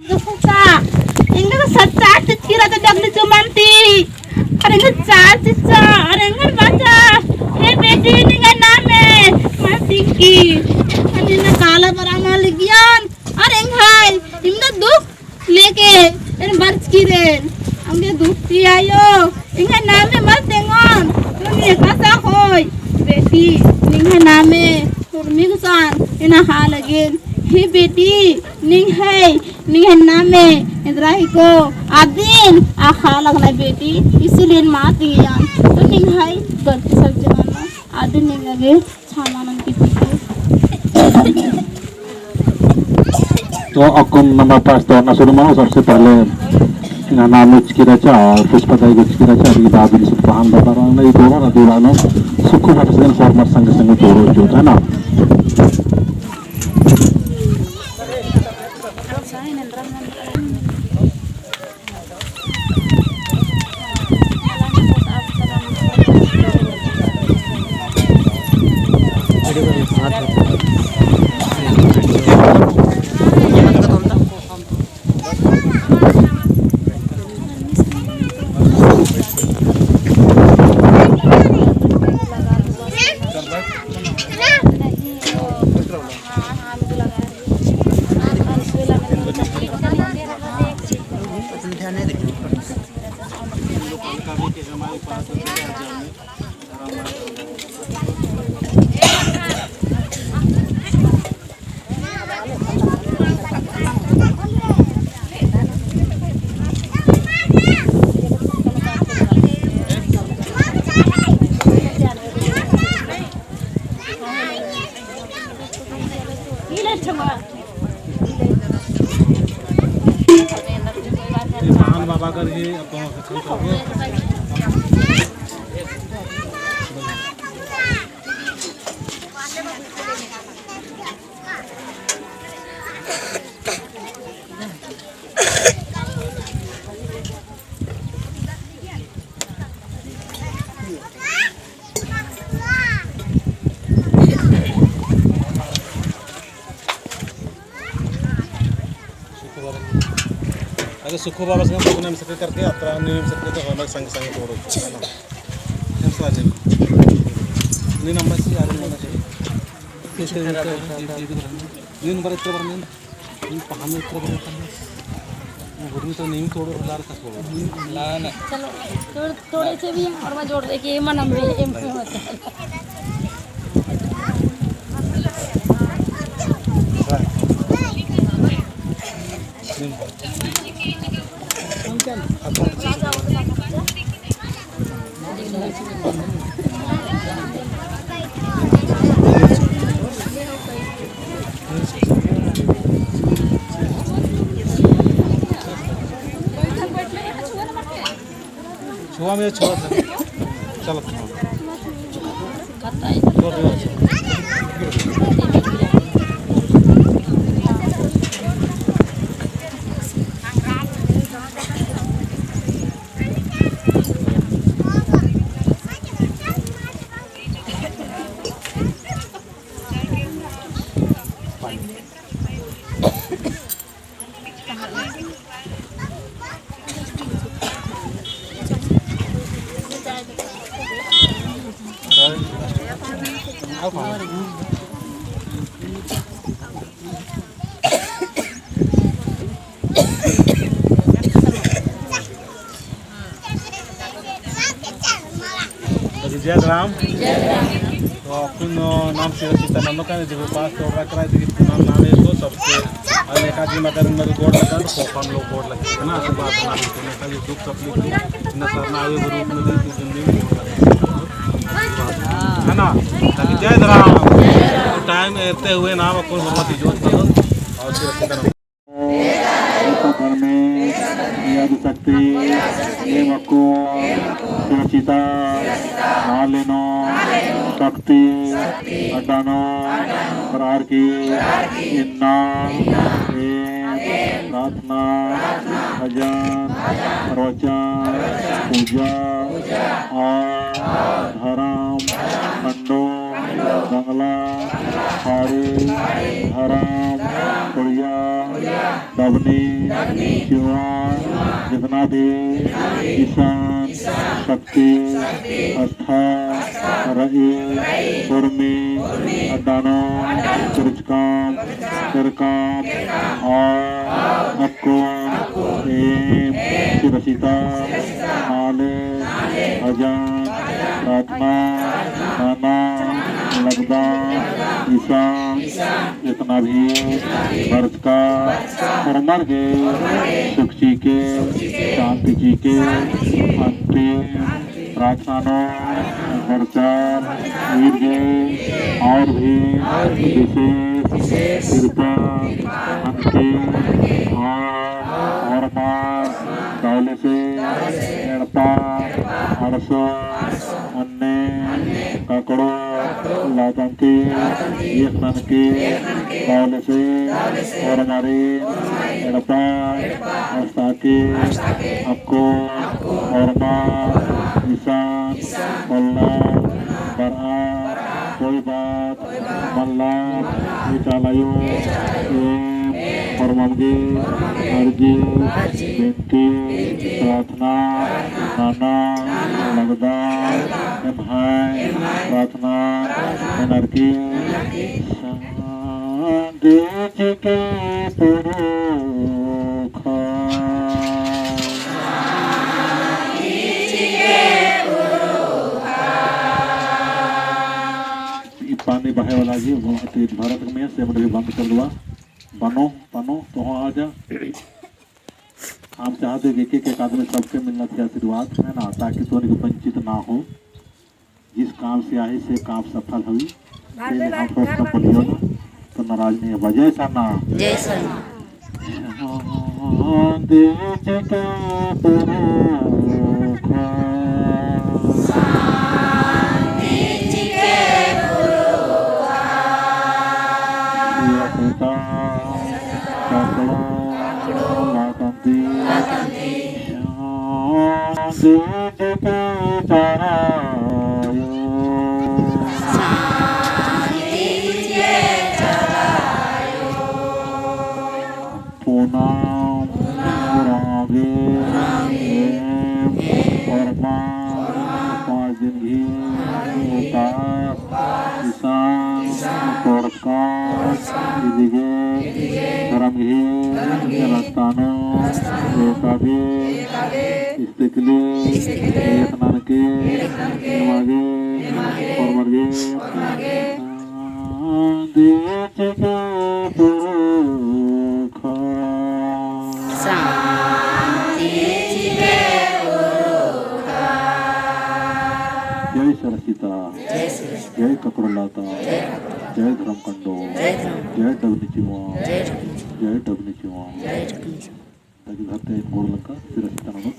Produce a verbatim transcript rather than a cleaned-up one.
एंगा सच्चा, एंगा सच्चा चिचकी रहचा डगली चुमंती। अरे एंगा चार चिच्चा, अरे एंगा बचा। हे बेटी, निंग्है नामे मल तिंकी। अरे ना काला बरा मल लगियन। अरे एंग्है, इमना दुख लेके एन बरचकी रएन। अम्बे दुख ती आयो, एंग्है नामे मल तेंगोन। तो एकासा होई, बेटी, निंग्है नामे उर्मी गुसन एन अख़आ लगेन। हे बेटी, निंग्है, निंग्है नामे एन्दरा हिको, अदिन अख़आ लगनय बेटी, इसलिए एन मल तिंगियन। तो निंग्है गलती सब जगह ना, अदिन निंगा गे छमा नन की। तो अक्कुन नम्है पास तोड़ना शुरू मनो, सबसे पहले एंग्है नामे चिचकी रहचा और पुष्पा दाई गे चिचकी रहचा, अदी बाद में सब पहान बता रहा है, ये दोनों ना दीवानो सुखु भटसियन former संग संग तोड़ो जो है ना। महान बाबा कर ही अपन अगर सुखो बाबा संग बगना में सके करके अतरा नीम सके तो हम संग संग तोड़ो। हम साजिन। नी नंबर से यार नंबर से। नी नंबर इतना बार नी। नी पहान इतना बार नी। गुरमी तो नीम तोड़ो, लार तक तोड़ो। ला ना। चलो, तोड़, तोड़े से भी और मैं जोड़ दे कि ये मन हम भी, ये मन। छुआ में छुआ था। चलो। जय राम। तो अक्कुन नाम सिरा सीता नन्नो का, जब पास तो रख रहा है, तो नाम, नाम है तो सबसे, और नेताजी मदर में गोड़ लगा, तो हम लोग गोड़ लगे, है ना, आशीर्वाद ना हो, तो नेताजी दुख तकलीफ में, ना सरना आवे, गुरु को दे, तो जिंदगी में गोड़ लगे। है ना? ताकि जय राम। तो टाइम एरते हुए नाम अक्कुन हुरमत इजोत करो, और सिरा सीता नन्नो। धर्मे आदि शक्ति एम अक्कुन सिरा सीता नाले नू शक्ति अड्डा नू बरअर की इन्ना एम प्रार्थना, भजन, प्रवचन, पूजा और धर्म मंडप बंगला, थारी, धरम, कुड़िया, दबनी चिवा जितना भी इसन शक्ति आस्था रई उर्मी अड्डानो चर्चकम केरकम और अक्कुन एम सिरसिता नाले भजन प्रार्थना नना लगदम। इसन जितना भी बरचका होरमर गे सुख चिके, शांति चिके, अंतिम प्रार्थना नू बरचर ईर गे और भी विशेष कृपा ननके और होरमर दवले से एड़पा अड़सो अन्ने ककड़ो लातंती एक ननके दवले से होरमारिन एड़पा अस्ताके अक्कु होरमा इसन कोल्ला बरआ कोई बात मल्ला। ए चाला आयो एम होरमम गे अर्जी बिनती प्रार्थना नना लगदम। एम्है प्रार्थना ननर की। शांति चिके पुरुखा। ई पानी बहे वाला जी, वो तीर्थ भारत में से मतलब बंद कर दुआ। बनो, बनो, तो हो आ जा। हम चाहते कि एक एक आदमी सबके मिलना चाहिए आशीर्वाद, है ना, ताकि तोनी के वंचित ना हो। जिस काम से आए से काम सफल हुई। ये हम फर्स्ट नंबर लियो ना, तो नाराज नहीं है। जय सरना। जय सरना। शांति चिके पुरुखा। शांति चिके पुरुखा। या पिता, ककड़ो, लातंती। शांति चिके चाला आयो। शांति चिके चाला आयो। पूनम रागे एम परमा पाँच दिन घी उपास इसन तोड़का इदिगे धरम घी रस्तानो एकागे इस्तिकली एक ननके एमागे परमरगे शांति चिके पुरुखा। शांति चिके पुरुखा। जय सरसिता। जय सरसिता। जय ककड़ोलाता। जय ककड़ोलाता। जय धर्मकंडो। जय धर्मकंडो। जय डबनी चिवा। जय डबनी चिवा। जय डबनी चिवा। ताकि धरते गोड़ लंका सिरसिता ननोत।